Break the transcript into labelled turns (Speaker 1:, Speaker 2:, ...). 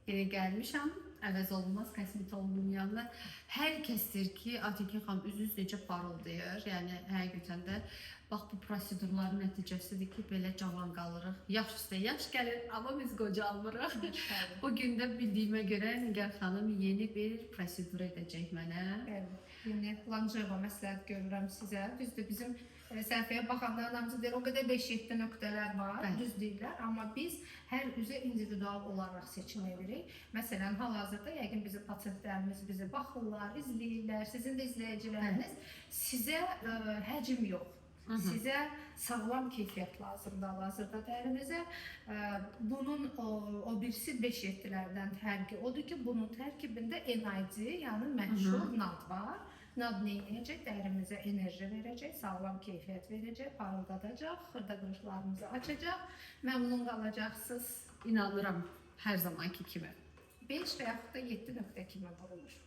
Speaker 1: Yenə gəlmişəm. Əvəz olunmaz kosmetoloqumun yanına. Hər kəs deyir ki, Aytəkin xanım, üzünüz necə parıldayır. Yəni həqiqətən də bax bu prosedurların nəticəsidir ki, belə cavan qalırıq. Yaş üstə yaş gəlir, amma biz qocalmırıq. Bu gün də bildiyimə görə Nigar xanım yeni bir prosedur edəcək mənə.
Speaker 2: Bəli. Yeni Lanjeva məsləhət görürəm sizə. Düzdür, bizim səhifəyə baxanların hamısı deyir, o qədər 5-7 nöqtələr var, düz deyirlər, amma biz hər üzə individual olaraq seçim edirik. Məsələn, hal-hazırda yəqin bizim pasientlərimiz bizi baxırlar, izləyirlər, sizin də izləyiciləriniz. Sizə həcm yox. Sizə sağlam keyfiyyət lazımdır hal-hazırda dərinizə. Bunun o birisi 5-7-lərdən fərqi odur ki, bunun tərkibində NID, yəni məşhur NAD var. NAD nə edəcək? Dərimizə enerji verəcək, sağlam keyfiyyət verəcək, parıldadacaq, xırda qırıqlarımızı açacaq. Məmnun qalacaqsınız.
Speaker 1: İnanıram hər zamanki kimi.
Speaker 2: 5 və yaxud da 7 nöqtə kimi vurulur.